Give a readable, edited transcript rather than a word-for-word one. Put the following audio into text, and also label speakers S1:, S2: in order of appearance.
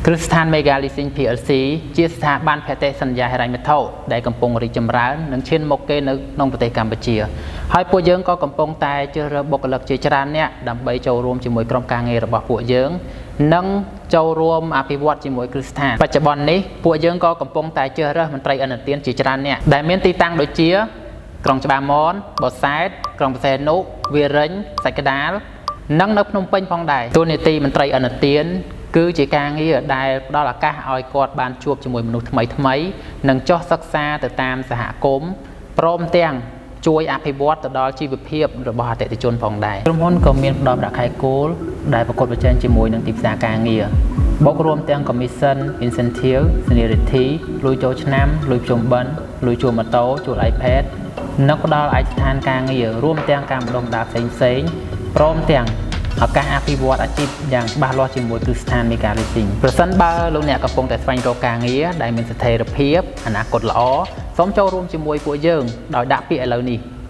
S1: គ្រឹះស្ថាន Mega Leasing PLC ជាស្ថាប័នភតិសន្យាហិរញ្ញវត្ថុដែលកំពុងរីកចម្រើននិងឈានមុខគេនៅក្នុងប្រទេសកម្ពុជាហើយពួកយើងក៏កំពុងតែជ្រើសរើសបុគ្គលិកជាច្រើនអ្នកដើម្បីចូលរួមជាមួយក្រុមការងាររបស់ពួកយើងនិងចូលរួមអភិវឌ្ឍជាមួយគ្រឹះស្ថានបច្ចុប្បន្ននេះពួកយើងក៏កំពុងតែជ្រើសរើសមន្ត្រីឥណទានជាច្រើនអ្នកដែលមានទីតាំងដូចជា ក្រុងច្បារមនបសែតក្រុងព្រះសីហនុវារិញសាច់កដាល និងនៅភ្នំពេញផងដែរតួនាទីមន្ត្រីឥណទានគឺជាការងារដែលផ្ដល់ឱកាសឲ្យគាត់បានជួបជាមួយមនុស្សថ្មីថ្មីៗនិងចុះសិក្សាទៅតាមសហគមន៍ព្រមទាំងជួយអភិវឌ្ឍទៅដល់ជីវភាពរបស់អតិថិជនផងដែរក្រុមហ៊ុនក៏មានផ្ដល់ប្រាក់ខែគោលដែលប្រកួតប្រជែងជាមួយនឹងទីផ្សារការងារបូករួមទាំង commission, incentive, seniority លុយចូលឆ្នាំលុយភ្ជុំបិណ្ឌលុយជួលម៉ូតូជួល iPad និងផ្ដល់ឯកស្ថានការងាររួមទាំងការបណ្ដុះបណ្ដាលផ្សេងៗព្រមទាំងឱកាសអភិវឌ្ឍអាជីពយ៉ាងច្បាស់លាស់ជាមួយគ្រឹះស្ថាន Mega Leasing ប្រសិនបើលោកអ្នកកំពុងតែស្វែងរកការងារដែលមានស្ថិរភាពអនាគតល្អសូមចូលរួមជាមួយពួកយើងដោយដាក់ពាក្យឥឡូវនេះ។